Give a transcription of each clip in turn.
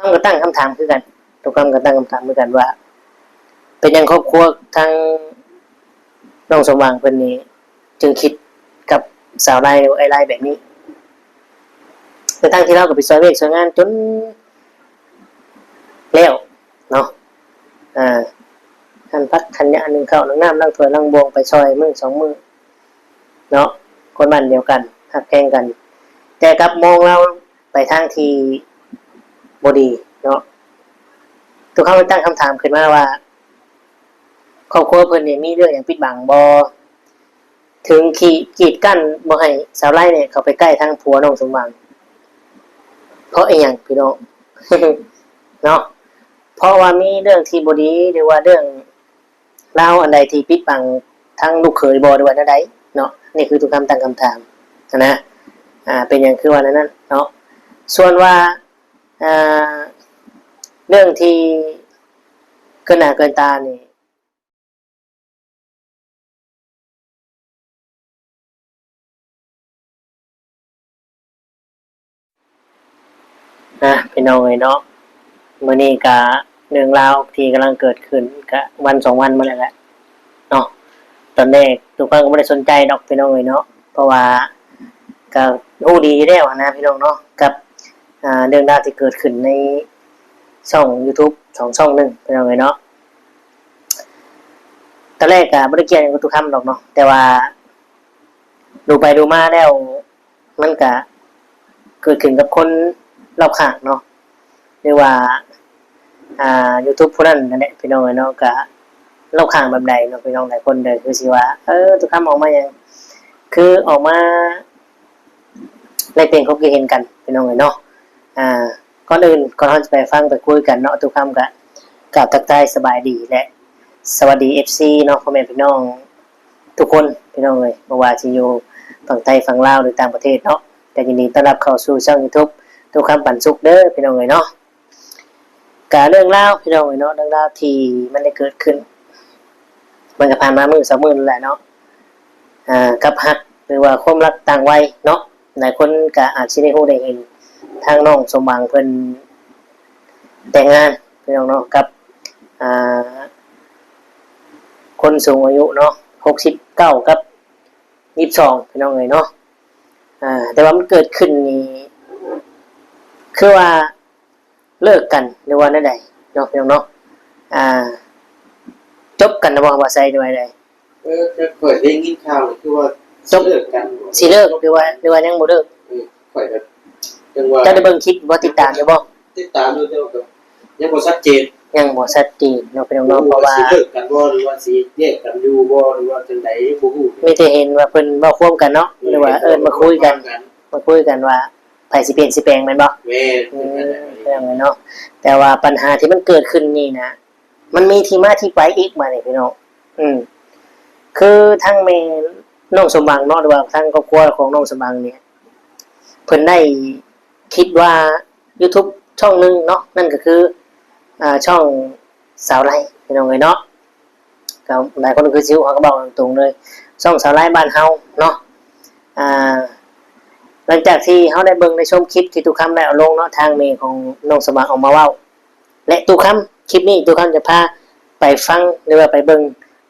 ເຮົາກໍຕັ້ງຄຳຖາມຄືກັນ ທຸກຄົນກໍຕັ້ງຄຳຖາມຄືກັນວ່າ ເປັນຫຍັງຄອບຄົວທາງນ້ອງສົມຫວັງເພິ່ນນີ້ ຈຶ່ງຄິດກັບສາວໄລ ຫຼືວ່າເອື້ອຍໄລແບບນີ້ ທັງໆທີ່ລາວກໍໄປຊ່ອຍວຽກຊ່ອຍງານຈົນແລ້ວເນາະ ອ່າ ຫັນຜັກຫັນຫຍ້າ ໜຶ້ງເຂົ້າໜຶ້ງນ້ຳ ລ້າງຖ້ວຍລ້າງບ່ວງ ໄປຊ່ອຍມື້ສອງມື້ເນາະ ຄົນບ້ານດຽວກັນ ຮັກແພງກັນ ແຕ່ກັບມອງລາວໄປທາງທີ່ບໍ່ດີເນາະ ທຸກຄົນຕັ້ງຄຳຖາມຂຶ້ນມາວ່າ ຄອບຄົວເພິ່ນນີ້ມີເລື່ອງຫຍັງປິດບັງບໍ່? ເຖິງຂີດ ກີດກັ້ນບໍ່ໃຫ້ສາວໄລນີ້ເຂົ້າໄປໃກ້ທາງຜົວນ້ອງສົມຫວັງ ເພາະອີ່ຫຍັງພີ່ນ້ອງ ເນາະ ເພາະວ່າມີເລື່ອງທີ່ບໍ່ດີ ຫຼືວ່າເລື່ອງລາວອັນໃດທີ່ປິດບັງທາງລູກເຂີຍບໍ່ ຫຼືວ່າແນວໃດເນາະ ນີ້ຄືທຸກຄຳຕັ້ງຄຳຖາມຫັ້ນນະ ອ່າ ເປັນຫຍັງຄືວ່າແນວນັ້ນເນາະ ສ່ວນວ່າ ອ່າ ເລື່ອງທີ່ເກີນໜ້າເກີນຕານີ້ ອ່ະ ພີ່ນ້ອງເອີຍເນາະ ມື້ນີ້ກະເລື່ອງລາວທີ່ກຳລັງເກີດຂຶ້ນ ກະວັນສອງວັນມາແລ້ວແຫຼະເນາະ ຕອນແລກທຸກຄົນກໍບໍ່ໄດ້ສົນໃຈດອກພີ່ນ້ອງເອີຍເນາະ ເພາະວ່າກະຮູ້ດີຢູ່ແລ້ວຫັ້ນນະພີ່ນ້ອງເນາະ ກັບ ອ່າ ເລື່ອງລາວທີ່ເກີດຂຶ້ນໃນຊ່ອງຢູທູບ ສອງຊ່ອງໜຶ່ງ ພີ່ນ້ອງເອີຍເນາະ ຕອນແລກກະບໍ່ໄດ້ກ່ຽວຫຍັງກັບຕຸຄຳດອກເນາະ ແຕ່ວ່າດູໄປດູມາແລ້ວ ມັນກະເກີດຂຶ້ນກັບຄົນລອບຂ້າງເນາະ ຫຼືວ່າ ອ່າ ຢູທູບຜູ້ນັ້ນຫັ້ນແຫຼະ ພີ່ນ້ອງເອີຍເນາະ ກະລອບຂ້າງແບບໃດເນາະ ພີ່ນ້ອງ ຫຼາຍຄົນເດີ ຄືຊິວ່າ ເອີ ຕຸຄຳອອກມາຫຍັງ ຄືອອກມາ ແລກປ່ຽນຄວາມຄິດເຫັນກັນ ພີ່ນ້ອງເອີຍເນາະ ອ່າ ກ່ອນອື່ນ ກ່ອນເຮົາຈະໄປຟັງໄປຄຸຍກັນເນາະ ຕຸຄຳກະກາບທັກທາຍສະບາຍດີ ແລະ ສະຫວັດດີ ເອັຟຊີ ເນາະ ພໍ່ແມ່ພີ່ນ້ອງທຸກຄົນ ພີ່ນ້ອງເອີຍ ບໍ່ວ່າຊິຢູ່ຝັ່ງໄທ ຝັ່ງລາວ ຫຼືຕ່າງປະເທດເນາະ ກະຍິນດີຕ້ອນຮັບເຂົ້າສູ່ຊ່ອງຢູທູບ ຕຸຄຳປັນສຸກເດີ ພີ່ນ້ອງເອີຍເນາະ. ກະເລື່ອງລາວພີ່ນ້ອງເອີຍເນາະ ເລື່ອງລາວທີ່ມັນໄດ້ເກີດຂຶ້ນ ມັນກະຜ່ານມາມື້ສອງມື້ນີ້ແຫຼະເນາະ ອ່າ ກັບຮັກ ຫຼືວ່າຄວາມລັກຕ່າງໄວເນາະ ຫຼາຍຄົນກະອາດຊິໄດ້ຮູ້ໄດ້ເຫັນ ທາງນ້ອງສົມຫວັງເພິ່ນແຕ່ງງານພີ່ນ້ອງເນາະ ກັບ ອ່າ ຄົນສູງອາຍຸເນາະ ຫົກສິບເກົ້າກັບ ຊາວສອງ ພີ່ນ້ອງເອີຍເນາະ ອ່າ ແຕ່ວ່າມັນເກີດຂຶ້ນນີ້ ຄືວ່າ ເລີກກັນ ຫຼືວ່າແນວໃດເນາະ ພີ່ນ້ອງເນາະ ອ່າ ຈົບກັນແລ້ວບໍ່ ວ່າໃສ ຫຼືວ່າໃດ? ເອີ ແຕ່ຂ້ອຍໄດ້ຍິນຂ່າວນີ້ຄືວ່າ ຈົບ ຊິເລີກກັນ ຊິເລີກ ຫຼືວ່າ ຫຼືວ່າຍັງບໍ່ເລີກ? ເອີ ຂ້ອຍກໍຈັ່ງວ່າ ເຈົ້າໄດ້ເບິ່ງຄລິບບໍ່ ຕິດຕາມຢູ່ບໍ່? ຕິດຕາມຢູ່ ແຕ່ວ່າກໍຍັງບໍ່ຊັດເຈນ ຍັງບໍ່ຊັດເຈນເນາະ ພີ່ນ້ອງເນາະ ບໍ່ຮູ້ວ່າ ເພາະວ່າ ຊິເລີກກັນບໍ່ ຫຼືວ່າຊິແຍກກັນຢູ່ບໍ່ ຫຼືວ່າຈັ່ງໃດ ຍັງບໍ່ຮູ້ ມີແຕ່ເຫັນວ່າເພິ່ນເວົ້າຄວາມກັນເນາະ ເອີ ເອີ ຫຼືວ່າເອີ້ນມາຄຸຍກັນ ເວົ້າຄວາມກັນ ມາຄຸຍກັນວ່າ ໃຜຊິປ່ຽນຊິແປງແມ່ນບໍ່? ແມ່ນ ອືມ ເປັນໄປໄດ້ ເປັນຫຍັງເນາະ ແຕ່ວ່າບັນຫາທີ່ມັນເກີດຂຶ້ນນີ້ນະ ມັນມີທີ່ມາທີ່ໄປອີກບາດນີ້ພີ່ນ້ອງ ອືມ ຄືທາງແມ່ນ້ອງສົມຫວັງເນາະ ຫຼືວ່າທາງຄອບຄົວຂອງນ້ອງສົມຫວັງນີ້ ເພິ່ນໄດ້ຄິດວ່າຢູທູບຊ່ອງໜຶ່ງເນາະ ນັ້ນກໍຄື ອ່າ ຊ່ອງສາວໄລ ພີ່ນ້ອງເອີຍເນາະ ກໍຫຼາຍຄົນຄືຊິຮູ້ ເຮົາກໍເວົ້າຕົງໆເລີຍ ຊ່ອງສາວໄລບ້ານເຮົາເນາະ ອ່າ ຫຼັງຈາກທີ່ເຮົາໄດ້ເບິ່ງໄດ້ຊົມຄລິບທີ່ຕຸຄຳໄດ້ເອົາລົງເນາະ ທາງແມ່ຂອງນ້ອງສະຫວ່າງອອກມາເວົ້າ ແລະ ຕຸຄຳ ຄລິບນີ້ຕຸຄຳຈະພາໄປຟັງ ຫຼືວ່າໄປເບິ່ງ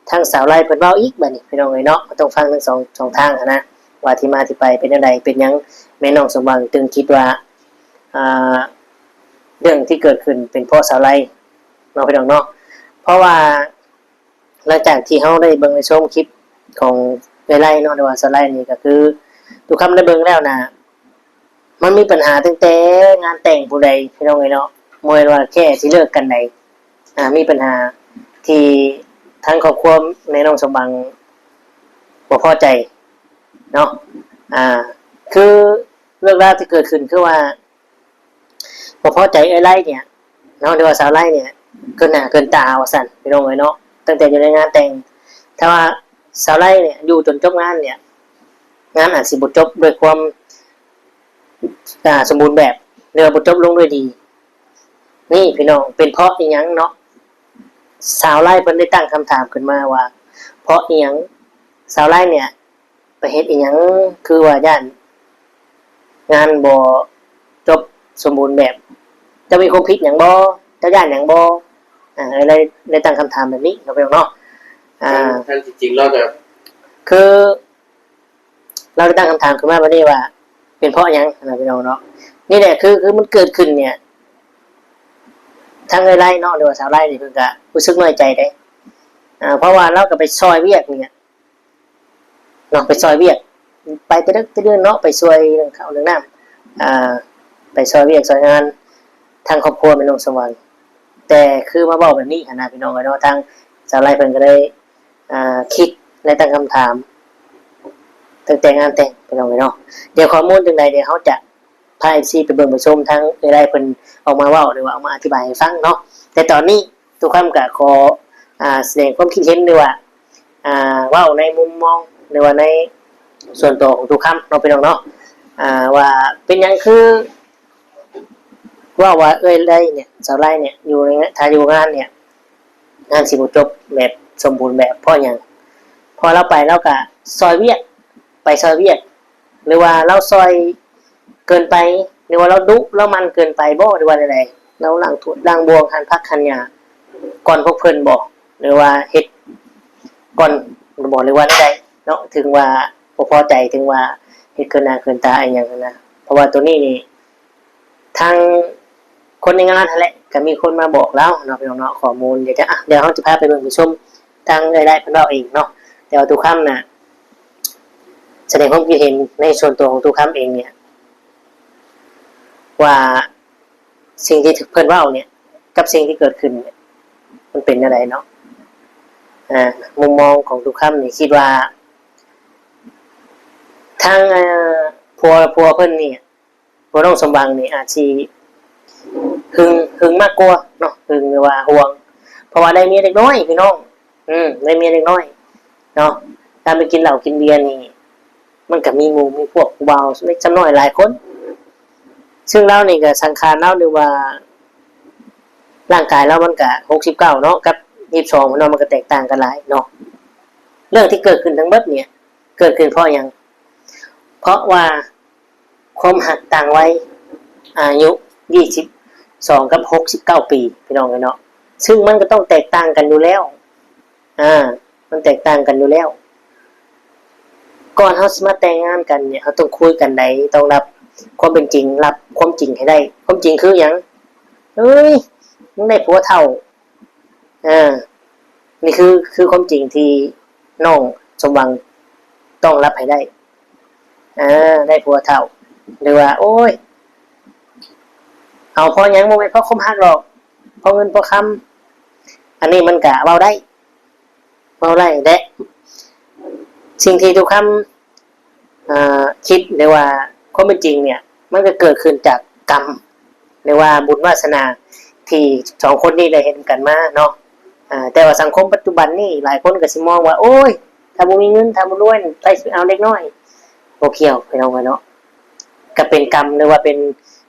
ທາງສາວໄລເພິ່ນເວົ້າອີກ ບາດນີ້ພີ່ນ້ອງເອີຍເນາະ ເຮົາຕ້ອງຟັງທັງສອງ ສອງທາງຫັ້ນນະ ວ່າທີ່ມາທີ່ໄປເປັນແນວໃດ ເປັນຫຍັງແມ່ນ້ອງສົມຫວັງຈຶ່ງຄິດວ່າ ອ່າ ເລື່ອງທີ່ເກີດຂຶ້ນເປັນເພາະສາວໄລ ເນາະ ພີ່ນ້ອງເນາະ ເພາະວ່າຫຼັງຈາກທີ່ເຮົາໄດ້ເບິ່ງໄດ້ຊົມຄລິບຂອງເອື້ອຍໄລເນາະ ຫຼືວ່າສາວໄລນີ້ ກໍຄືຕຸຄຳໄດ້ເບິ່ງແລ້ວນະ ມັນມີບັນຫາຕັ້ງແຕ່ງານແຕ່ງຜູ້ໃດ ພີ່ນ້ອງເອີຍເນາະ ບໍ່ແມ່ນວ່າແຄ່ຊິເລີກກັນໃດ ອ່າ ມີບັນຫາທີ່ທາງຄອບຄົວແມ່ນ້ອງສົມຫວັງບໍ່ພໍໃຈເນາະ ອ່າ ຄືເລື່ອງລາວທີ່ເກີດຂຶ້ນຄືວ່າ ບໍ່ພໍໃຈເອື້ອຍໄລເນຍເນາະ ຫຼືວ່າສາວໄລເນຍ ເກີນໜ້າເກີນຕາວ່າຊັ້ນ ພີ່ນ້ອງເອີຍເນາະ ຕັ້ງແຕ່ຢູ່ໃນງານແຕ່ງ ຖ້າວ່າສາວໄລເນຍຢູ່ຈົນຈົບງານເນຍ ງານອາດຊິບໍ່ຈົບດ້ວຍຄວາມ ອ່າ ສົມບູນແບບ ຫຼືວ່າບໍ່ຈົບລົງດ້ວຍດີ ນີ້ພີ່ນ້ອງ ເປັນເພາະອີ່ຫຍັງເນາະ? ສາວໄລເພິ່ນໄດ້ຕັ້ງຄຳຖາມຂຶ້ນມາວ່າ ເພາະອີ່ຫຍັງສາວໄລເນຍ ໄປເຮັດອີ່ຫຍັງ ຄືວ່າຢ້ານງານບໍ່ຈົບສົມບູນແບບ ແ ຈົ້າມີຄວາມຜິດຫຍັງບໍ່? ເຈົ້າຢ້ານຫຍັງບໍ່? ອ່າ ເອື້ອຍໄລ່ ໄດ້ຕັ້ງຄຳຖາມແບບນີ້ເນາະ ພີ່ນ້ອງເນາະ. ອ່າ ທັງ ທັງທີ່ຈິງລາວກໍ ຄື ລາວໄດ້ຕັ້ງຄຳຖາມຂຶ້ນມາແບບນີ້ວ່າ ເປັນເພາະຫຍັງນະ ພີ່ນ້ອງເນາະ. ນີ້ແຫຼະ ຄື ຄືມັນເກີດຂຶ້ນເນ່ຍ ທັງເອື້ອຍໄລ່ເນາະ ຫຼືວ່າສາວໄລ່ນີ້ ເພິ່ນກໍຮູ້ສຶກນ້ອຍໃຈເດ້ ອ່າ ເພາະວ່າລາວກໍໄປຊ່ອຍວຽກນີ້ ເນາະ ໄປຊ່ອຍວຽກ ໄປແຕ່ເດິກແຕ່ເດີນເນາະ ໄປຊ່ວຍເລື່ອງເຂົ້າເລື່ອງນ້ຳ ອ່າ ໄປຊ່ອຍວຽກຊ່ອຍງານທາງຄອບຄົວແມ່ນ້ອງສະຫວັນ. ແຕ່ຄືມາເວົ້າແບບນີ້ຫັ້ນນະ ພີ່ນ້ອງເອີຍເນາະ, ທາງສາວໄລ່ເພິ່ນກໍໄດ້ ອ່າ ຄິດ ແລະ ຕັ້ງຄຳຖາມຕັ້ງແຕ່ງານແຕ່ງ ພີ່ນ້ອງເອີຍເນາະ. ດຽວຂໍ້ມູນຈັ່ງໃດ ດຽວເຮົາຈະ ພາ ເອັຟ ຊີ ໄປເບິ່ງໄປຊົມທາງເອື້ອຍໄລ່ເພິ່ນອອກມາເວົ້າ ຫຼືວ່າອອກມາອະທິບາຍໃຫ້ຟັງເນາະ. ແຕ່ຕອນນີ້ ຕຸຄຳກໍຂໍ ອ່າ ສະແດງຄວາມຄິດເຫັນ ຫຼືວ່າ ອ່າ ເວົ້າໃນມຸມມອງ ຫຼືວ່າໃນສ່ວນຕົວຂອງຕຸຄຳເນາະ ພີ່ນ້ອງເນາະ ອ່າ ວ່າເປັນຫຍັງຄືເວົ້າວ່າເອື້ອຍໄລ່ເນ່ຍ ສາວໄລ່ເນ່ຍ ຢູ່ໃນ ຖ້າຢູ່ງານເນ່ຍ ງານຊິບໍ່ຈົບແບບສົມບູນແບບ ເພາະຫຍັງ? ເພາະລາວໄປ ລາວກະຊ່ອຍວຽກ ໄປຊ່ອຍວຽກ ຫຼືວ່າລາວຊ່ອຍເກີນໄປ ຫຼືວ່າລາວດຸ ລາວໝັ່ນເກີນໄປບໍ ຫຼືວ່າແນວໃດ? ລາວລ້າງຖ້ວຍລ້າງບ່ວງ ຫັ່ນຜັກຫັ່ນຫຍ້າກ່ອນພວກເພິ່ນບໍ ຫຼືວ່າເຮັດກ່ອນບໍ ຫຼືວ່າແນວໃດເນາະ? ເຖິງວ່າບໍ່ພໍໃຈ ເຖິງວ່າເຮັດເກີນໜ້າເກີນຕາອີ່ຫຍັງຫັ້ນນະ ເພາະວ່າໂຕນີ້ນີ້ ທາງຄົນໃນງານຫັ້ນແຫຼະ ກໍມີຄົນມາບອກລາວເນາະ ພີ່ນ້ອງເນາະ ຂໍ້ມູນ. ດຽວຈະ ອ່ະ ດຽວເຮົາຈະພາໄປເບິ່ງໄປຊົມທາງເອື້ອຍໄລ່ເພິ່ນເວົ້າເອງເນາະ. ແຕ່ວ່າຕຸຄຳນະ ສະແດງຄວາມຄິດເຫັນໃນສ່ວນຕົວຂອງຕຸຄຳເອງເນ່ຍ ວ່າສິ່ງທີ່ເພິ່ນເວົ້າເນ່ຍ ກັບສິ່ງທີ່ເກີດຂຶ້ນເນ່ຍ ມັນເປັນແນວໃດເນາະ? ອ່າ ມຸມມອງຂອງຕຸຄຳນີ້ ຄິດວ່າທາງ ອ່າ ຜົວ ຜົວເພິ່ນນີ້ ຜົວນ້ອງສົມຫວັງນີ້ອາດຊິຫຶງ ຫຶງມາກກວ່າເນາະ ຫຶງ ຫຼືວ່າຫ່ວງ ເພາະວ່າໄດ້ເມຍເດັກນ້ອຍພີ່ນ້ອງ ອືມ ໄດ້ເມຍເດັກນ້ອຍເນາະ. ການໄປກິນເຫຼົ້າກິນເບຍນີ້ ມັນກໍມີໝູ່ມີພວກ ຜູ້ບ່າວເລັກຊຳນ້ອຍຫຼາຍຄົນ ຊຶ່ງລາວນີ້ກໍສັງຂານລາວ ຫຼືວ່າຮ່າງກາຍລາວມັນກໍຫົກສິບເກົ້າເນາະ ກັບຊາວສອງເນາະ ມັນກໍແຕກຕ່າງກັນຫຼາຍເນາະ. ເລື່ອງທີ່ເກີດຂຶ້ນທັງເບິດນີ້ ເກີດຂຶ້ນເພາະຫຍັງ? ເພາະວ່າ ຄວາມຮັກຕ່າງໄວ ອາຍຸຊາວສອງກັບຫົກສິບເກົ້າປີ ພີ່ນ້ອງເອີຍເນາະ ຊຶ່ງມັນກໍຕ້ອງແຕກຕ່າງກັນຢູ່ແລ້ວ ອາ ມັນແຕກຕ່າງກັນຢູ່ແລ້ວ. ກ່ອນເຮົາຊິມາແຕ່ງງານກັນນີ້ ເຮົາຕ້ອງຄຸຍກັນໃດ໋ ຕ້ອງຮັບຄວາມເປັນຈິງ ຮັບຄວາມຈິງໃຫ້ໄດ້. ຄວາມຈິງຄືຫຍັງ? ເອີຍ ມຶງໄດ້ຜົວເຖົ້າ ອ່າ ນີ້ຄື ຄືຄວາມຈິງທີ່ນ້ອງສົມຫວັງຕ້ອງຮັບໃຫ້ໄດ້ ອ່າ ໄດ້ຜົວເຖົ້າ ຫຼືວ່າ ໂອ້ຍ ເອົາເພາະຫຍັງ ບໍ່ແມ່ນເພາະຄວາມຮັກດອກ ເພາະເງິນເພາະຄຳ ອັນນີ້ມັນກະເວົ້າໄດ້ ເວົ້າໄດ້ແຫຼະ. ສິ່ງທີ່ຕຸຄຳ ອ່າ ຄິດ ຫຼືວ່າຄວາມເປັນຈິງເນ່ຍ ມັນກໍເກີດຂຶ້ນຈາກກຳ ຫຼືວ່າບຸນວາສະໜາທີ່ສອງຄົນນີ້ໄດ້ເຮັດນຳກັນມາເນາະ. ອ່າ ແຕ່ວ່າສັງຄົມປັດຈຸບັນນີ້ ຫຼາຍຄົນກໍຊິມອງວ່າ ໂອ້ຍ ຖ້າບໍ່ມີເງິນ ຖ້າບໍ່ລວຍ ໃຜຊິເອົາເດັກນ້ອຍ? ບໍ່ກ່ຽວ ພີ່ນ້ອງເອີຍເນາະ ກໍເປັນກຳ ຫຼືວ່າເປັນ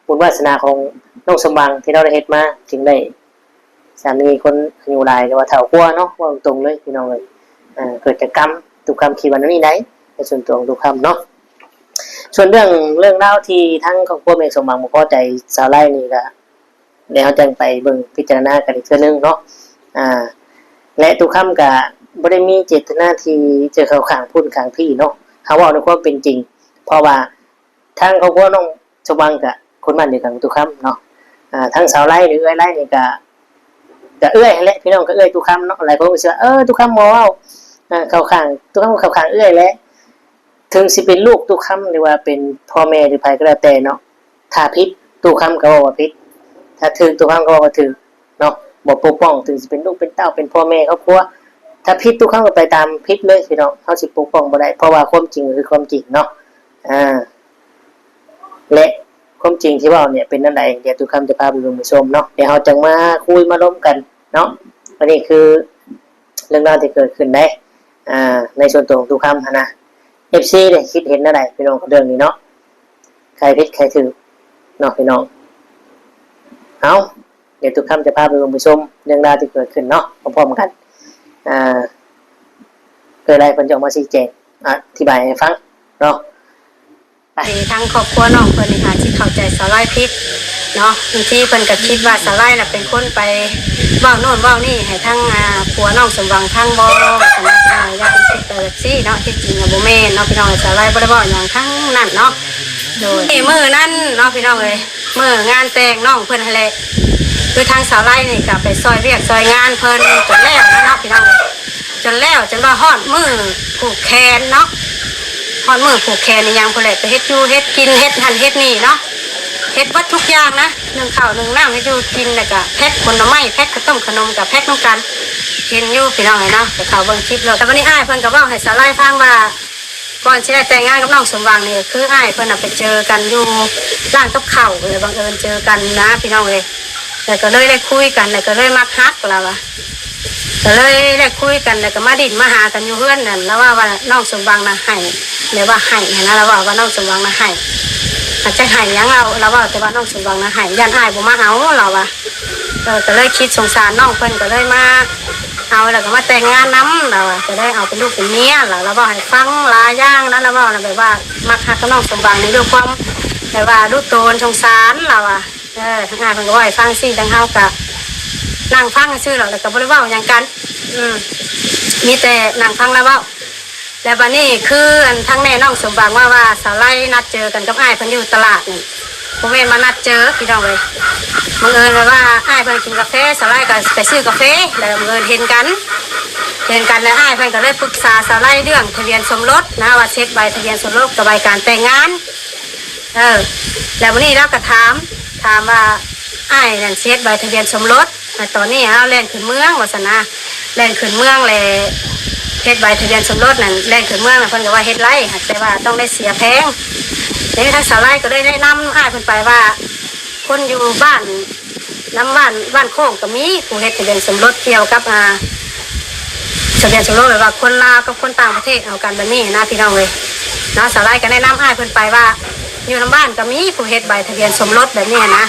ບຸນວາສະໜາຂອງນ້ອງສົມຫວັງທີ່ລາວໄດ້ເຮັດມາ ຈຶ່ງໄດ້ ສາມີຄົນອາຍຸຫຼາຍ ຫຼືວ່າເຖົ້າກວ່າເນາະ ເວົ້າຕົງໆເລີຍພີ່ນ້ອງເອີຍ ເກີດຈາກກຳ. ຕຸຄຳຄິດວ່າແນວນີ້ໃດ໋ ໃນສ່ວນຕົວຂອງຕຸຄຳເນາະ. ສ່ວນເລື່ອງ ເລື່ອງລາວທີ່ທາງຄອບຄົວແມ່ສົມຫວັງບໍ່ພໍໃຈສາວໄລ່ນີ້ ກໍແລ້ວເຮົາຈັ່ງໄປເບິ່ງພິຈາລະນາກັນອີກເທື່ອໜຶ່ງເນາະ. ອ່າ ແລະ ຕຸຄຳກໍບໍ່ໄດ້ມີເຈດຕະນາທີ່ຈະເຂົ້າຂ້າງພຸ້ນຂ້າງພີ້ເນາະ ເຮົາເວົ້າໃນຄວາມເປັນຈິງ ເພາະວ່າ ທາງຄອບຄົວນ້ອງສົມຫວັງກະຄົນບ້ານດຽວກັນກັບຕຸຄຳເນາະ. ອ່າ ທາງສາວໄລ່ ຫຼືເອື້ອຍໄລ່ນີ້ກະ ກະເອື້ອຍຫັ້ນແຫຼະ ພີ່ນ້ອງ ກະເອື້ອຍຕຸຄຳເນາະ. ຫຼາຍຄົນກໍຊິວ່າ ເອີ ຕຸຄຳບໍ່ເວົ້າ ອ່າ ເຂົ້າຂ້າງ ຕຸຄຳເຂົ້າຂ້າງເອື້ອຍແຫຼະ. ເຖິງຊິເປັນລູກຕຸຄຳ ຫຼືວ່າເປັນພໍ່ແມ່ ຫຼືໃຜກໍແລ້ວແຕ່ເນາະ ຖ້າຜິດ ຕຸຄຳກໍເວົ້າວ່າຜິດ ຖ້າຖືກ ຕຸຄຳກໍເວົ້າວ່າຖືກ ເນາະ ບໍ່ປົກປ້ອງ ເຖິງຊິເປັນລູກເປັນເຕົ້າ ເປັນພໍ່ແມ່ຄອບຄົວ ຖ້າຜິດ ຕຸຄຳກໍໄປຕາມຜິດເລີຍພີ່ນ້ອງ ເຮົາຊິປົກປ້ອງບໍ່ໄດ້ ເພາະວ່າຄວາມຈິງກໍຄືຄວາມຈິງເນາະ. ອ່າ ແລະ ຄວາມຈິງທີ່ເວົ້າເນ່ຍເປັນແນວໃດ ດຽວຕຸຄຳຈະພາໄປເບິ່ງໄປຊົມເນາະ ດຽວເຮົາຈັ່ງມາຄຸຍມາລົມກັນເນາະ. ອັນນີ້ຄືເລື່ອງລາວທີ່ເກີດຂຶ້ນໃດ໋ ອ່າ ໃນສ່ວນຕົວຂອງຕຸຄຳຫັ້ນນະ ເອັຟຊີ ເດ້ ຄິດເຫັນແນວໃດພີ່ນ້ອງກັບເລື່ອງນີ້ເນາະ ໃຜຜິດໃຜຖືກເນາະພີ່ນ້ອງ. ເອົາ ດຽວຕຸຄຳຈະພາໄປເບິ່ງໄປຊົມເລື່ອງລາວທີ່ເກີດຂຶ້ນເນາະ ພ້ອມໆກັນ ອ່າ ເພື່ອໃຫ້ເພິ່ນຈະອອກມາຊີ້ແຈງອະທິບາຍໃຫ້ຟັງເນາະ. ໄປ ທີ່ທາງຄອບຄົວນ້ອງເພິ່ນນີ້ອາດຊິເຂົ້າໃຈສາວໄລ່ຜິດ ເນາະ. ບາງທີເພິ່ນກໍຄິດວ່າສາວໄລນະເປັນຄົນໄປເວົ້າໂນ່ນເວົ້ານີ້ໃຫ້ທາງ ອ່າ ຜົວນ້ອງສົມຫວັງຟັງບໍ່ ວ່າຊັ້ນນະ. ເອີ ຢ່າເພິ່ນຄິດໄປແບບຊີ້ເນາະ, ທີ່ຈິງນະບໍ່ແມ່ນເນາະພີ່ນ້ອງ. ສາວໄລບໍ່ໄດ້ເວົ້າຫຍັງທັງນັ້ນເນາະ. ໂດຍ ມື້ນັ້ນເນາະພີ່ນ້ອງເອີຍ, ມື້ງານແຕ່ງນ້ອງເພິ່ນຫັ້ນແຫຼະ, ຄືທາງສາວໄລນີ້ກໍໄປຊ່ອຍວຽກຊ່ອຍງານເພິ່ນຈົນແລ້ວແລ້ວເນາະພີ່ນ້ອງເອີຍ, ຈົນແລ້ວ ຈົນວ່າຮອດມື້ຜູກແຂນເນາະ, ຮອດມື້ຜູກແຂນອີ່ຫຍັງພຸ້ນແຫຼະ, ໄປເຮັດຢູ່ເຮັດກິນ ເຮັດຫັ້ນເຮັດນີ້ເນາະ, ເຮັດເບິດທຸກຢ່າງນະ, ໜຶ້ງເຂົ້າໜຶ້ງນ້ຳ ເຮັດຢູ່ກິນ ແລ້ວກະແພັກຜົນໄມ້ ແພັກເຂົ້າຕົ້ມຂະໜົມ ກະແພັກນຳກັນ. ເຫັນຢູ່ພີ່ນ້ອງເອີຍເນາະ, ໄປເຂົ້າເບິ່ງຄລິບໂລດ. ແລ້ວບັດນີ້ອ້າຍເພິ່ນກໍເວົ້າໃຫ້ສາວໄລຟັງວ່າ ກ່ອນຊິໄດ້ແຕ່ງງານກັບນ້ອງສົມຫວັງນີ້ ຄືອ້າຍເພິ່ນນະໄປເຈີກັນຢູ່ຮ້ານກັບເຂົ້າ ແລ້ວບັງເອີນເຈີກັນນະພີ່ນ້ອງເອີຍ, ແລ້ວກໍເລີຍໄດ້ຄຸຍກັນ ແລ້ວກໍເລີຍມັກຮັກລາວວ່າ, ກໍເລີຍໄດ້ຄຸຍກັນ ແລ້ວກໍມາດິ້ນມາຫາກັນຢູ່ເຮືອນນັ້ນ. ລາວເວົ້າວ່ານ້ອງສົມຫວັງນະໃຫ້ ແບບວ່າໃຫ້ຫັ້ນນະ, ລາວເວົ້າວ່ານ້ອງສົມຫວັງນະໃຫ້, ອາດຈະໃຫ້ຫຍັງ ລາວ ລາວເວົ້າແຕ່ວ່ານ້ອງສົມຫວັງນະໃຫ້ ຢ້ານອ້າຍບໍ່ມາເອົາ ລາວວ່າ. ເອີ ກໍເລີຍຄິດສົງສານນ້ອງເພິ່ນ ກໍເລີຍມາເອົາ ແລ້ວກໍມາແຕ່ງງານນຳ ລາວວ່າ, ຈະໄດ້ເອົາເປັນລູກເປັນເມຍ ລາວ ລາວເວົ້າໃຫ້ຟັງຫຼາຍຢ່າງນະ, ລາວເວົ້ານະ ແບບວ່າມັກຮັກກັບນ້ອງສົມຫວັງໃນດ້ວຍຄວາມແບບວ່າດຸໂຕນສົງສານ ລາວວ່າ. ເອີ ທາງອ້າຍເພິ່ນກໍເວົ້າໃຫ້ຟັງຊີ້, ທາງເຮົາກໍນັ່ງຟັງຊື່ໆ ລະ ແລ້ວກໍບໍ່ໄດ້ເວົ້າຫຍັງກັນ, ອືມ ມີແຕ່ນັ່ງຟັງລາວເວົ້າ. ແລ້ວບັດນີ້ຄືອັນທາງແມ່ນ້ອງສົມຫວັງວ່າ ວ່າສາວໄລນັດເຈີກັນກັບອ້າຍເພິ່ນຢູ່ຕະຫຼາດນີ້, ບໍ່ແມ່ນວ່ານັດເຈີພີ່ນ້ອງເອີຍ, ບັງເອີນແບບວ່າອ້າຍເພິ່ນກິນກາແຟ ສາວໄລກໍໄປຊື້ກາແຟ ແລ້ວບັງເອີນເຫັນກັນ, ເຫັນກັນແລ້ວອ້າຍເພິ່ນກໍເລີຍປຶກສາສາວໄລເລື່ອງທະບຽນສົມລົດນະ ວ່າຊິເຮັດໃບທະບຽນສົມລົດກັບໃບການແຕ່ງງານ. ເອີ ແລ້ວມື້ນີ້ລາວກໍຖາມ ຖາມວ່າອ້າຍນັ້ນຊິເຮັດໃບທະບຽນສົມລົດ ແລ້ວຕອນນີ້ລາວແລ່ນຂຶ້ນເມືອງວ່າຊັ້ນນະ, ແລ່ນຂຶ້ນເມືອງແລ້ວເຮັດໃບທະບຽນສົມລົດນັ້ນ ແລ່ນຂຶ້ນເມືອງນະ ເພິ່ນກໍວ່າເຮັດໄດ້ ແຕ່ວ່າຕ້ອງໄດ້ເສຍແພງ. ແລ້ວທາງສາວໄລກໍເລີຍແນະນຳອ້າຍເພິ່ນໄປວ່າ ຄົນຢູ່ບ້ານ ນຳບ້ານ ບ້ານໂຄ້ງກໍມີຜູ້ເຮັດທະບຽນສົມລົດກ່ຽວກັບ ອ່າ ທະບຽນສົມລົດ ແບບວ່າຄົນລາວກັບຄົນຕ່າງປະເທດເອົາກັນແບບນີ້ນະ ພີ່ນ້ອງເອີຍເນາະ. ສາວໄລກໍແນະນຳອ້າຍເພິ່ນໄປວ່າ ຢູ່ນຳບ້ານກໍມີຜູ້ເຮັດໃບທະບຽນສົມລົດແບບນີ້ນະ,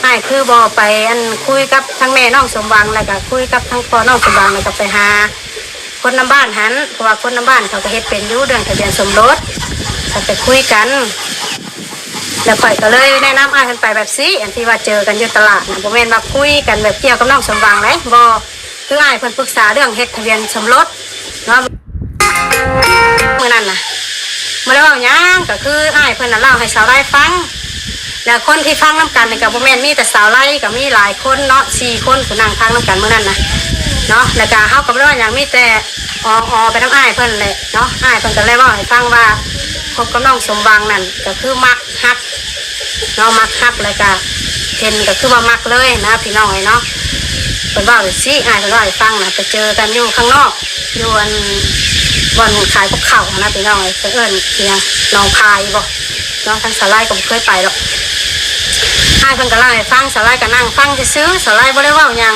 ອ້າຍຄືບໍ່ໄປ ອັນ ຄຸຍກັບທາງແມ່ນ້ອງສົມຫວັງ ແລ້ວກໍຄຸຍກັບທາງພໍ່ນ້ອງສົມຫວັງ ແລ້ວກໍໄປຫາ ຄົນນຳບ້ານຫັ້ນ ເພາະວ່າຄົນນຳບ້ານເຂົາກໍເຮັດເປັນຢູ່ເລື່ອງທະບຽນສົມລົດ ກໍໄປຄຸຍກັນ. ແລ້ວຂ້ອຍກໍເລີຍແນະນຳອ້າຍເພິ່ນໄປແບບຊີ້ ອັນທີ່ວ່າເຈີກັນຢູ່ຕະຫຼາດນະ ບໍ່ແມ່ນວ່າຄຸຍກັນແບບກ່ຽວກັບນ້ອງສົມຫວັງເດ້ ບໍ່, ຄືອ້າຍເພິ່ນປຶກສາເລື່ອງເຮັດທະບຽນສົມລົດເນາະ ມື້ນັ້ນນະ. ບໍ່ໄດ້ເວົ້າຫຍັງ ກໍຄືອ້າຍເພິ່ນນະເລົ່າໃຫ້ສາວໄລຟັງ ແລ້ວຄົນທີ່ຟັງນຳກັນນີ້ກໍບໍ່ແມ່ນມີແຕ່ສາວໄລ ກໍມີຫຼາຍຄົນເນາະ ສີ່ຄົນຜູ້ນັ່ງຟັງນຳກັນມື້ນັ້ນນະເນາະ. ແລ້ວກໍເຮົາກໍບໍ່ໄດ້ວ່າຫຍັງ ມີແຕ່ອໍໆ ໄປນຳອ້າຍເພິ່ນແຫຼະເນາະ. ອ້າຍເພິ່ນກໍເລີຍເວົ້າໃຫ້ຟັງວ່າ ຄົບກັບນ້ອງສົມຫວັງນັ້ນກໍຄືມັກຮັກເນາະ, ມັກຮັກ ແລ້ວກໍເຫັນກໍຄືວ່າມັກເລີຍນະ ພີ່ນ້ອງເອີຍເນາະ. ເພິ່ນເວົ້າຈັ່ງຊີ້ ອ້າຍເພິ່ນເວົ້າໃຫ້ຟັງນະ ໄປເຈີກັນຢູ່ຂ້າງນອກ ຢູ່ອັນ ບ່ອນຂາຍກັບເຂົ້າຫັ້ນນະ ພີ່ນ້ອງເອີຍ, ເພິ່ນເອີ້ນອີ່ຫຍັງ ໜອງພາຍບໍ່ ເນາະ, ທາງສາວໄລກໍບໍ່ເຄີຍໄປດອກ. ອ້າຍເພິ່ນກໍເລົ່າໃຫ້ຟັງ ສາວໄລກໍນັ່ງຟັງຊື່ໆ ສາວໄລບໍ່ໄດ້ເວົ້າຫຍັງ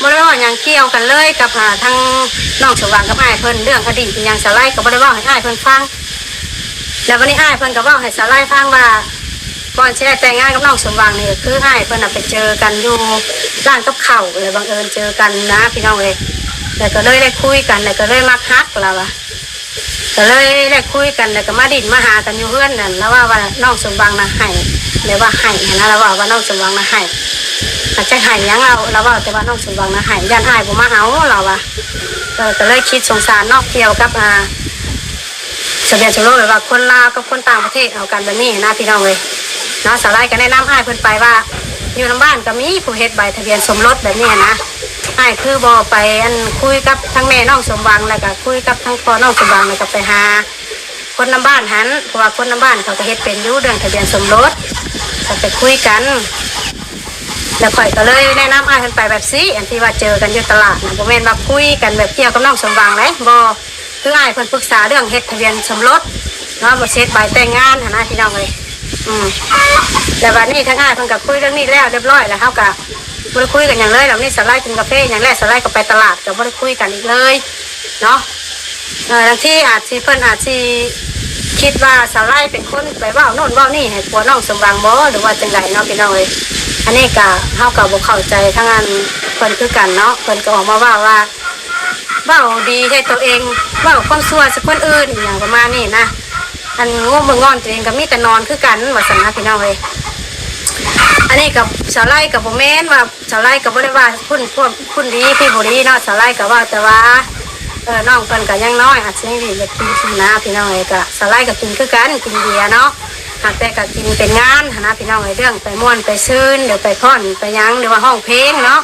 ບໍ່ໄດ້ເວົ້າຫຍັງກ່ຽວກັນເລີຍກັບ ອ່າ ທາງນ້ອງສົມຫວັງກັບອ້າຍເພິ່ນ ເລື່ອງອະດີດອີ່ຫຍັງ ສາວໄລກໍບໍ່ໄດ້ເວົ້າໃຫ້ອ້າຍເພິ່ນຟັງ. ແລ້ວບັດນີ້ອ້າຍເພິ່ນກໍເວົ້າໃຫ້ສາວໄລຟັງວ່າ ກ່ອນຊິໄດ້ແຕ່ງງານກັບນ້ອງສົມຫວັງນີ້ ຄືອ້າຍເພິ່ນນະໄປເຈີກັນຢູ່ຮ້ານກັບເຂົ້າ ແລ້ວບັງເອີນເຈີກັນນະ ພີ່ນ້ອງເອີຍ, ແລ້ວກໍເລີຍໄດ້ຄຸຍກັນ ແລ້ວກໍເລີຍມັກຮັກລາວວ່າ. ກໍເລີຍໄດ້ຄຸຍກັນ ແລ້ວກໍມາດິ້ນມາຫາກັນຢູ່ເຮືອນນັ້ນ ລາວເວົ້າວ່ານ້ອງສົມຫວັງນະໃຫ້ ແບບວ່າໃຫ້ຫັ້ນນະ ລາວເວົ້າວ່ານ້ອງສົມຫວັງນະໃຫ້ ອາດຈະໃຫ້ຫຍັງ ລາວ ລາວເວົ້າແຕ່ວ່ານ້ອງສົມຫວັງນະໃຫ້ ຢ້ານອ້າຍບໍ່ມາເອົາ ລາວວ່າ. ເອີ ກໍເລີຍຄິດສົງສານເນາະ ກ່ຽວກັບ ອ່າ ທະບຽນສົມລົດ ແບບວ່າຄົນລາວກັບຄົນຕ່າງປະເທດເອົາກັນແບບນີ້ນະ ພີ່ນ້ອງເອີຍເນາະ. ສາວໄລກໍແນະນຳອ້າຍເພິ່ນໄປວ່າ ຢູ່ນຳບ້ານກໍມີຜູ້ເຮັດໃບທະບຽນສົມລົດແບບນີ້ນະ. ອ້າຍຄືບໍ່ໄປ ອັນ ຄຸຍກັບທາງແມ່ນ້ອງສົມຫວັງ ແລ້ວກໍຄຸຍກັບທາງພໍ່ນ້ອງສົມຫວັງ ແລ້ວກໍໄປຫາຄົນນຳບ້ານຫັ້ນ ເພາະວ່າຄົນນຳບ້ານເຂົາກໍເຮັດເປັນຢູ່ເລື່ອງທະບຽນສົມລົດ ກໍໄປຄຸຍກັນ. ແລ້ວຂ້ອຍກໍເລີຍແນະນຳອ້າຍເພິ່ນໄປແບບຊີ້ ອັນທີ່ວ່າເຈີກັນຢູ່ຕະຫຼາດນະ ບໍ່ແມ່ນວ່າຄຸຍກັນແບບກ່ຽວກັບນ້ອງສົມຫວັງເດ້ ບໍ່. ຄືອ້າຍເພິ່ນປຶກສາເລື່ອງເຮັດທະບຽນສົມລົດເນາະ ບໍ່ເຊັດໃບແຕ່ງງານຫັ້ນນະ ພີ່ນ້ອງເອີຍ. ອືມ ແລ້ວບັດນີ້ທາງອ້າຍເພິ່ນກໍຄຸຍເລື່ອງນີ້ແລ້ວຮຽບຮ້ອຍ ແລ້ວເຮົາກໍບໍ່ໄດ້ຄຸຍກັນຫຍັງເລີຍ. ແລ້ວມື້ນີ້ສາວໄລກິນກາເຟຫຍັງແລ້ວ ສາວໄລກໍໄປຕະຫຼາດ ກໍບໍ່ໄດ້ຄຸຍກັນອີກເລີຍເນາະ. ເອີ ບາງທີອາດຊິ ເພິ່ນອາດຊິຄິດວ່າສາວໄລເປັນຄົນໄປເວົ້າໂນ່ນເວົ້ານີ້ໃຫ້ຜົວນ້ອງສົມຫວັງບໍ ຫຼືວ່າຈັ່ງໃດເນາະ ພີ່ນ້ອງເອີຍ. ອັນນີ້ກະ ເຮົາກໍບໍ່ເຂົ້າໃຈທາງອັນເພິ່ນຄືກັນເນາະ. ເພິ່ນກໍອອກມາເວົ້າວ່າ ເວົ້າດີໃສ່ຕົວເອງ ເວົ້າຄວາມຊົ່ວໃສ່ຄົນອື່ນ ອີ່ຫຍັງປະມານນີ້ນະ. ອັນງົບເບິ່ງງອນຕົວເອງກໍມີແຕ່ນອນຄືກັນ ວ່າຊັ້ນນະ ພີ່ນ້ອງເອີຍ. ອັນນີ້ກໍສາວໄລກໍບໍ່ແມ່ນວ່າ ສາວໄລກໍບໍ່ໄດ້ວ່າຄົນ ຄົນ ຄົນດີ ຄົນບໍ່ດີເນາະ. ສາວໄລກໍເວົ້າແຕ່ວ່າ ເອີ ນ້ອງເພິ່ນກໍຍັງນ້ອຍ ອາດຊິຍັງດີ ຢາກກິນນະ ພີ່ນ້ອງເອີຍ. ກໍສາວໄລກໍກິນຄືກັນ ກິນເບຍເນາະ ຫາກແຕ່ກໍກິນເປັນງານຫັ້ນນະ ພີ່ນ້ອງເອີຍ. ເລື່ອງໄປມ່ວນໄປຊື່ນ ຫຼືໄປຟ້ອນໄປຫຍັງ ຫຼືວ່າຮ້ອງເພງເນາະ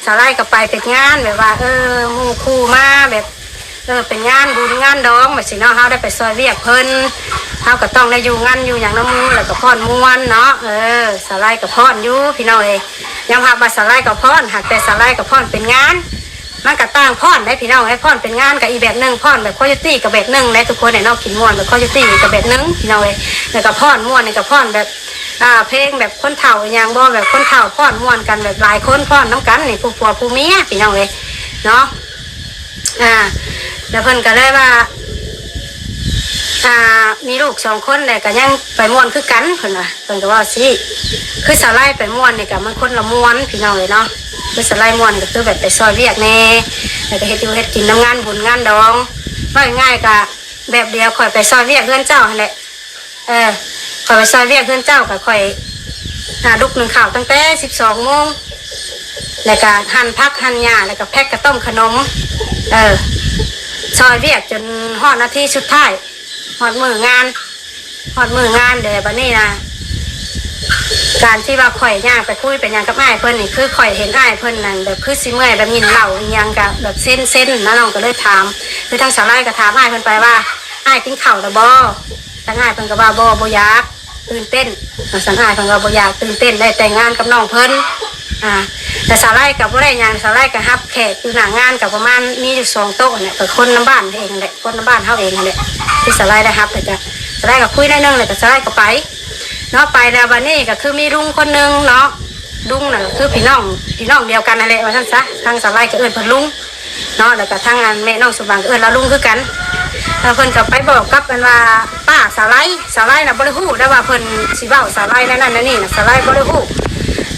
ສາວໄລກໍໄປເປັນງານ ແບບວ່າ ເອີ ໝູ່ຄູ່ມາ ແບບ ເອີ ເປັນງານບຸນງານດອງແບບຊີ້ເນາະ ເຮົາໄດ້ໄປຊ່ອຍວຽກເພິ່ນ ເຮົາກໍຕ້ອງໄດ້ຢູ່ງານຢູ່ຫຍັງນຳໝູ່ ແລ້ວກໍຟ້ອນມ່ວນເນາະ. ເອີ ສາວໄລກໍຟ້ອນຢູ່ ພີ່ນ້ອງເອີຍ. ຍອມຮັບວ່າສາວໄລກໍຟ້ອນ ຫາກແຕ່ສາວໄລກໍຟ້ອນເປັນງານ ມັນກໍຕ່າງຟ້ອນເດ້ ພີ່ນ້ອງເອີຍ. ຟ້ອນເປັນງານກໍອີກແບບໜຶ່ງ ຟ້ອນແບບຄອຍຕີ້ກໍແບບໜຶ່ງແຫຼະ ທຸກຄົນແຫຼະເນາະ. ກິນມ່ວນແບບຄອຍຕີ້ກໍແບບໜຶ່ງ ພີ່ນ້ອງເອີຍ. ແລ້ວກໍຟ້ອນມ່ວນນີ້ກໍຟ້ອນແບບ ອ່າ ເພງແບບຄົນເຖົ້າອີ່ຫຍັງບໍ່ ແບບຄົນເຖົ້າຟ້ອນມ່ວນກັນ ແບບຫຼາຍຄົນຟ້ອນນຳກັນນີ້ ຜູ້ຜົວຜູ້ເມຍ ພີ່ນ້ອງເອີຍເນາະ. ອ່າ ແລ້ວເພິ່ນກໍເລີຍວ່າ ອ່າ ມີລູກສອງຄົນແລ້ວກໍຍັງໄປມ່ວນຄືກັນ ເພິ່ນວ່າ ເພິ່ນກໍເວົ້າຊີ້. ຄືສາວໄລໄປມ່ວນນີ້ກໍມັນຄົນລະມ່ວນ ພີ່ນ້ອງເອີຍເນາະ. ຄືສາວໄລມ່ວນກໍຄືແບບໄປຊ່ອຍວຽກແດ່ ແລ້ວກໍເຮັດຢູ່ເຮັດກິນນຳງານບຸນງານດອງ ເວົ້າງ່າຍໆກໍແບບດຽວຂ້ອຍໄປຊ່ອຍວຽກເຮືອນເຈົ້າຫັ້ນແຫຼະ. ເອີ ຂ້ອຍໄປຊ່ອຍວຽກເຮືອນເຈົ້າ ກໍຂ້ອຍ ອ່າ ລຸກໜຶ້ງເຂົ້າຕັ້ງແຕ່ສິບສອງໂມງ ແລ້ວກໍຫັ່ນຜັກຫັ່ນຫຍ້າ ແລ້ວກໍແພັກກະຕົ້ມຂະໜົມ ເອີ ຊ່ອຍວຽກຈົນຮອດນາທີສຸດທ້າຍ ຮອດມື້ງານ ຮອດມື້ງານແລ້ວ. ບັດນີ້ນະ ການທີ່ວ່າຂ້ອຍຍ່າງໄປຄຸຍໄປຫຍັງກັບອ້າຍເພິ່ນນີ້ ຄືຂ້ອຍເຫັນອ້າຍເພິ່ນນັ້ນ ແບບຄືຊິເມື່ອຍ ແບບກິນເຫຼົ້າອີ່ຫຍັງກໍແບບເຊັນໆນະ. ນ້ອງກໍເລີຍຖາມ ຄືທາງສາວໄລກໍຖາມອ້າຍເພິ່ນໄປວ່າ ອ້າຍກິນເຂົ້າແລ້ວບໍ່? ທາງອ້າຍເພິ່ນກໍວ່າ ບໍ່ ບໍ່ຢາກ ຕື່ນເຕັ້ນ. ທາງອ້າຍເພິ່ນວ່າບໍ່ຢາກ ຕື່ນເຕັ້ນ ໄດ້ແຕ່ງງານກັບນ້ອງເພິ່ນ. ອ່າ ແຕ່ສາວໄລກໍບໍ່ໄດ້ຫຍັງ ສາວໄລກໍຮັບແຂກຢູ່ໜ້າງານ ກໍປະມານມີຢູ່ສອງໂຕະຫັ້ນແຫຼະ ກໍຄົນນຳບ້ານເອງຫັ້ນແຫຼະ ຄົນນຳບ້ານເຮົາເອງຫັ້ນແຫຼະ ທີ່ສາວໄລໄດ້ຮັບ. ແລ້ວກໍສາວໄລກໍຄຸຍໜ້ອຍໜຶ່ງ ແລ້ວກໍສາວໄລກໍໄປເນາະ. ໄປແລ້ວບັດນີ້ກໍຄືມີລຸງຄົນໜຶ່ງເນາະ ລຸງນັ້ນກໍຄືພີ່ນ້ອງ ພີ່ນ້ອງດຽວກັນຫັ້ນແຫຼະ ວ່າຊັ້ນຊະ. ທາງສາວໄລກໍເອີ້ນເພິ່ນລຸງ ເນາະ ແລ້ວກໍທາງອັນແມ່ນ້ອງສົມຫວັງກໍເອີ້ນລາວລຸງຄືກັນ. ແລ້ວເພິ່ນກໍໄປບອກກັບອັນວ່າປ້າສາວໄລ ສາວໄລນະບໍ່ໄດ້ຮູ້ໄດ້ວ່າເພິ່ນຊິເວົ້າສາວໄລແນວນັ້ນແນວນີ້ນະ ສາວໄລບໍ່ໄດ້ຮູ້.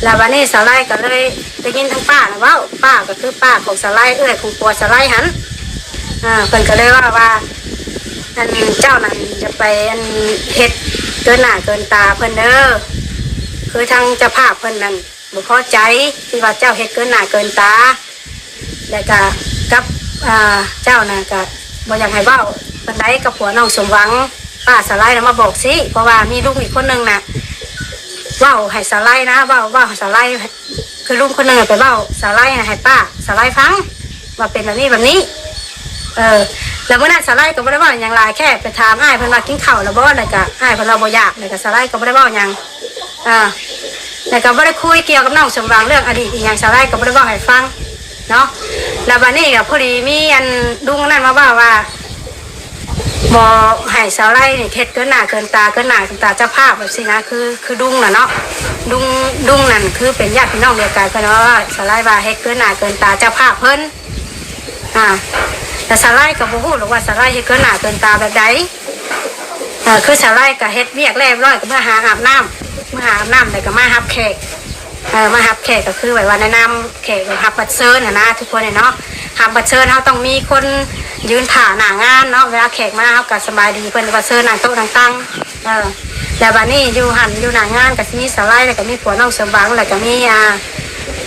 ແລ້ວບັດນີ້ສາວໄລກໍເລີຍໄດ້ຍິນທາງປ້ານະເວົ້າ ປ້າກໍຄືປ້າຂອງສາວໄລ ເອື້ອຍຂອງຜົວສາວໄລຫັ້ນ. ອ່າ ເພິ່ນກໍເລີຍເວົ້າວ່າ ອັນເຈົ້ານັ້ນຢ່າໄປອັນເຮັດເກີນໜ້າເກີນຕາເພິ່ນເດີ ຄືທາງເຈົ້າພາບເພິ່ນນັ້ນ ບໍ່ພໍໃຈທີ່ວ່າເຈົ້າເຮັດເກີນໜ້າເກີນຕາ ແລ້ວກະກັບ ອ່າ ເຈົ້ານະກະບໍ່ຢາກໃຫ້ເວົ້າປານໃດກັບຜົວນ້ອງສົມຫວັງ. ປ້າສາວໄລນະມາບອກຊີ້ ເພາະວ່າມີລຸງອີກຄົນໜຶ່ງນະເວົ້າໃຫ້ສາວໄລນະ ເວົ້າ ເວົ້າໃຫ້ສາວໄລ ຄືລຸງຄົນໜຶ່ງໄປເວົ້າສາວໄລນະ ໃຫ້ປ້າສາວໄລຟັງວ່າເປັນແບບນີ້ແບບນີ້. ເອີ ແລ້ວມື້ນັ້ນສາວໄລກໍບໍ່ໄດ້ເວົ້າຫຍັງຫຼາຍ ແຄ່ໄປຖາມອ້າຍເພິ່ນວ່າກິນເຂົ້າແລ້ວບໍ່ ແລ້ວກະອ້າຍເພິ່ນວ່າບໍ່ຢາກ ແລ້ວກະສາວໄລກໍບໍ່ໄດ້ເວົ້າຫຍັງ. ອ່າ ແລ້ວກໍບໍ່ໄດ້ຄຸຍກ່ຽວກັບນ້ອງສົມຫວັງເລື່ອງອະດີດອີ່ຫຍັງ ສາວໄລກໍບໍ່ໄດ້ເວົ້າໃຫ້ຟັງເນາະ. ແລ້ວບັດນີ້ກໍພໍດີມີອັນລຸງນັ້ນມາເວົ້າວ່າ ບໍ່ໃຫ້ສາວໄລນີ້ເຮັດເກີນໜ້າເກີນຕາ ເກີນໜ້າເກີນຕາເຈົ້າພາບແບບຊີ້ນະ ຄື ຄືລຸງນະເນາະ ລຸງ ລຸງນັ້ນຄືເປັນຍາດພີ່ນ້ອງດຽວກັນ ເພິ່ນວ່າສາວໄລວ່າເຮັດເກີນໜ້າເກີນຕາເຈົ້າພາບເພິ່ນ. ອ່າ ແຕ່ສາວໄລກໍບໍ່ຮູ້ດອກວ່າສາວໄລເຮັດເກີນໜ້າເກີນຕາແບບໃດ. ເອີ ຄືສາວໄລກໍເຮັດວຽກແລ້ວຮຽບຮ້ອຍ ກໍເມືອຫາອາບນ້ຳ ເມືອຫາອາບນ້ຳ ແລ້ວກໍມາຮັບແຂກ ເອີ ມາຮັບແຂກກໍຄືແບບວ່າແນະນຳແຂກ ແບບຮັບບັດເຊີນຫັ້ນນະ ທຸກຄົນເນາະ. ຮັບບັດເຊີນເຮົາຕ້ອງມີຄົນຢືນຖ້າໜ້າງານເນາະ ເວລາແຂກມາເຮົາກໍສະບາຍດີເພິ່ນ ບັດເຊີນນັ່ງໂຕະນັ່ງຕັ່ງ. ເອີ ແລ້ວບັດນີ້ຢູ່ຫັ້ນ ຢູ່ໜ້າງານກໍຊິມີສາວໄລ ແລ້ວກໍມີຜົວນ້ອງສົມຫວັງ ແລ້ວກໍມີ ອ່າ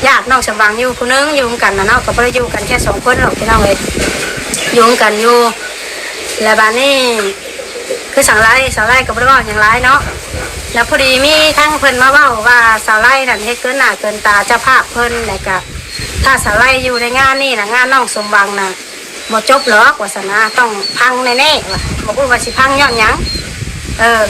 ຍາດນ້ອງສົມຫວັງຢູ່ຜູ້ໜຶ່ງ ຢູ່ນຳກັນນະເນາະ ກໍບໍ່ໄດ້ຢູ່ກັນແຄ່ສອງຄົນດອກ ພີ່ນ້ອງເອີຍ ຢູ່ນຳກັນຢູ່. ແລ້ວບາດນີ້ຄືສາວໄລ ສາວໄລກໍບໍ່ໄດ້ເວົ້າຫຍັງຫຼາຍເນາະ ແລ້ວພໍດີມີທາງເພິ່ນມາເວົ້າວ່າສາວໄລນັ້ນເຮັດເກີນໜ້າເກີນຕາເຈົ້າພາບເພິ່ນ ແລ້ວກະຖ້າສາວໄລຢູ່ໃນງານນີ້ນະ ງານນ້ອງສົມຫວັງນະ ບໍ່ຈົບຫຼອກວ່າຊັ້ນນະ ຕ້ອງພັງແນ່ໆວ່າ ບໍ່ຮູ້ວ່າຊິພັງຍ້ອນຫຍັງ. ເອີ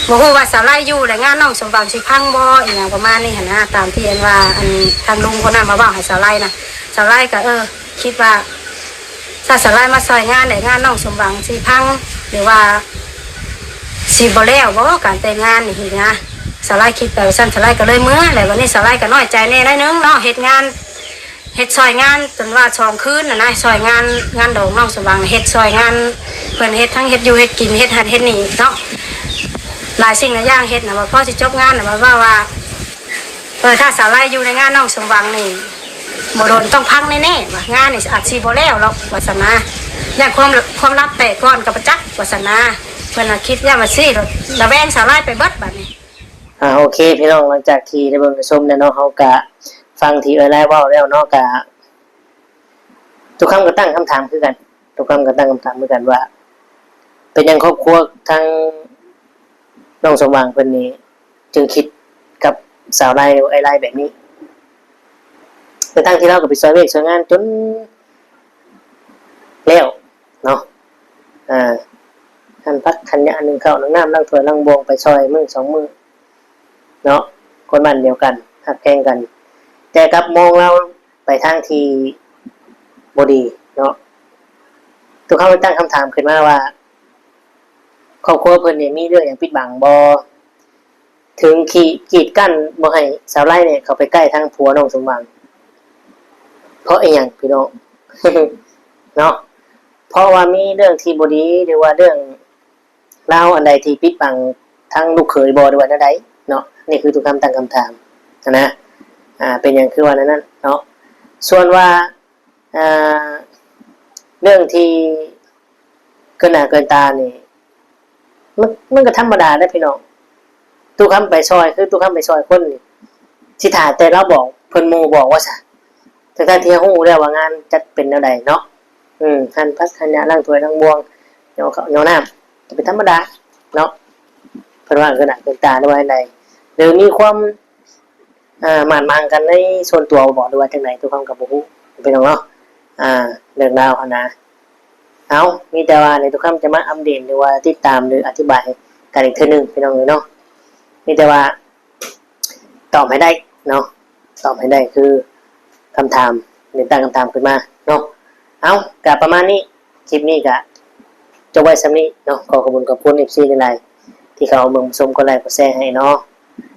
ບໍ່ຮູ້ວ່າສາວໄລຢູ່ແລ້ວງານນ້ອງສົມຫວັງຊິພັງບໍ່ ອີ່ຫຍັງປະມານນີ້ຫັ້ນນະ ຕາມທີ່ອັນວ່າ ອັນທາງລຸງຄົນນັ້ນມາເວົ້າໃຫ້ສາວໄລນະ. ສາວໄລກໍ ເອີ ຄິດວ່າ ຖ້າສາວໄລມາຊ່ອຍງານແລ້ວງານນ້ອງສົມຫວັງຊິພັງ ຫຼືວ່າຊິບໍ່ແລ້ວບໍ່ ການແຕ່ງງານນີ້ຫັ້ນນະ. ສາວໄລຄິດໄປວ່າຊັ້ນ ສາວໄລກໍເລີຍເມືອ ແລ້ວບັດນີ້ສາວໄລກໍນ້ອຍໃຈແດ່ໜ້ອຍໜຶ່ງເນາະ ເຮັດງານ ເຮັດຊ່ອຍງານຈົນວ່າສອງຄືນຫັ້ນນະ ຊ່ອຍງານ ງານດອງນ້ອງສົມຫວັງ ເຮັດຊ່ອຍງານເພິ່ນ ເຮັດທັງເຮັດຢູ່ເຮັດກິນ ເຮັດຫັ້ນເຮັດນີ້ເນາະ ຫຼາຍສິ່ງຫຼາຍຢ່າງເຮັດນະ ວ່າພໍຊິຈົບງານນະ ວ່າ ວ່າ ເອີ ຖ້າສາວໄລຢູ່ໃນງານນ້ອງສົມຫວັງນີ້ ບໍ່ດົນຕ້ອງພັງແນ່ໆວ່າ ງານນີ້ອາດຊິບໍ່ແລ້ວດອກວ່າຊັ້ນນະ ຢ້ານຄວາມ ຄວາມລັບແຕກກ່ອນກໍບໍ່ຈັກວ່າຊັ້ນນະ. ເພິ່ນລະຄິດຢ່າງວ່າຊີ້ ລະແວງສາວໄລໄປເບິດບາດນີ້. ອ່າ ໂອເຄ ພີ່ນ້ອງ ຫຼັງຈາກທີ່ໄດ້ເບິ່ງໄດ້ຊົມແລ້ວເນາະ ເຮົາກະຟັງທີ່ເອື້ອຍລາຍເວົ້າແລ້ວເນາະ ກະ ທຸກຄົນກໍຕັ້ງຄຳຖາມຄືກັນ ທຸກຄົນກໍຕັ້ງຄຳຖາມຄືກັນວ່າ ເປັນຫຍັງຄອບຄົວທາງນ້ອງສົມຫວັງເພິ່ນນີ້ ຈຶ່ງຄິດກັບສາວລາຍ ຫຼືວ່າເອື້ອຍລາຍແບບນີ້ ທັງໆທີ່ລາວກໍໄປຊ່ອຍວຽກຊ່ອຍງານຈົນແລ້ວເນາະ ອ່າ ຫັ່ນຜັກຫັ່ນຫຍ້າ ໜຶ້ງເຂົ້າໜຶ້ງນ້ຳ ລ້າງຖ້ວຍລ້າງບ່ວງ ໄປຊ່ອຍມື້ສອງມື້ເນາະ ຄົນບ້ານດຽວກັນ ຮັກແພງກັນ ແຕ່ກັບມອງລາວໄປທາງທີ່ບໍ່ດີເນາະ ໂຕເຮົາຕັ້ງຄຳຖາມຂຶ້ນມາວ່າ ຄອບຄົວເພິ່ນນີ້ມີເລື່ອງຫຍັງປິດບັງບໍ່? ເຖິງກີດ ກີດກັ້ນບໍ່ໃຫ້ສາວລາຍນີ້ເຂົ້າໄປໃກ້ທາງຜົວນ້ອງສົມຫວັງ ເພາະອີ່ຫຍັງພີ່ນ້ອງ ເນາະ ເພາະວ່າມີເລື່ອງທີ່ບໍ່ດີ ຫຼືວ່າເລື່ອງລາວອັນໃດທີ່ປິດບັງທາງລູກເຂີຍບໍ່ ຫຼືວ່າແນວໃດເນາະ ນີ້ຄືຕູ້ຄຳຕັ້ງຄຳຖາມຫັ້ນນະ ອ່າ ເປັນຫຍັງຄືວ່າແນວນັ້ນເນາະ ສ່ວນວ່າ ອ່າ ເລື່ອງທີ່ເກີນໜ້າເກີນຕານີ້ ມັນ ມັນກໍທຳມະດາເດ້ພີ່ນ້ອງ ຕູ້ຄຳໄປຊ່ອຍ ຄືຕູ້ຄຳໄປຊ່ອຍຄົນນີ້ ຊິຖ້າແຕ່ລາວບອກ ເພິ່ນໝູ່ບອກວ່າຊະ ທັງໆທີ່ເຮົາຮູ້ແລ້ວວ່າງານຈັດເປັນແນວໃດເນາະ ອືມ ຫັ່ນຜັກຫັ່ນຫຍ້າ ລ້າງຖ້ວຍລ້າງບ່ວງ ຍໍເຂົ້າຍໍນ້ຳ ກໍເປັນທຳມະດາເນາະ ເພິ່ນວ່າເກີນໜ້າເກີນຕາ ຫຼືວ່າແນວໃດ ຫຼືມີຄວາມ ອ່າ ໝາດໝາງກັນໃນສ່ວນຕົວບໍ່ ຫຼືວ່າຈັ່ງໃດ ຕູ້ຄຳກໍບໍ່ຮູ້ພີ່ນ້ອງເນາະ ອ່າ ເລື່ອງລາວຫັ້ນນະ ເອົາ ມີແຕ່ວ່ານີ້ຕູ້ຄຳຈະມາອັບເດດ ຫຼືວ່າຕິດຕາມ ຫຼືອະທິບາຍກັນອີກເທື່ອໜຶ່ງພີ່ນ້ອງເອີຍເນາະ ມີແຕ່ວ່າຕອບໃຫ້ໄດ້ເນາະ ຕອບໃຫ້ໄດ້ຄືຄຳຖາມ ຫຼືຕັ້ງຄຳຖາມຂຶ້ນມາເນາະ ເອົາ ກະປະມານນີ້ ຄລິບນີ້ກະຈົບໄວ້ສ່ຳນີ້ເນາະ ຂໍຂອບຄຸນຂອບຄຸນເອັຟຊີຫຼາຍໆ ທີ່ເຂົ້າມາເບິ່ງມາຊົມ ກົດໄລກົດແຊໃຫ້ເນາະ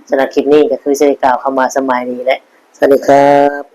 ສຳລັບຄລິບນີ້ກໍຄືຊິໄດ້ກ່າວຄຳວ່າສະບາຍດີ ແລະ ສະຫວັດດີຄັບ.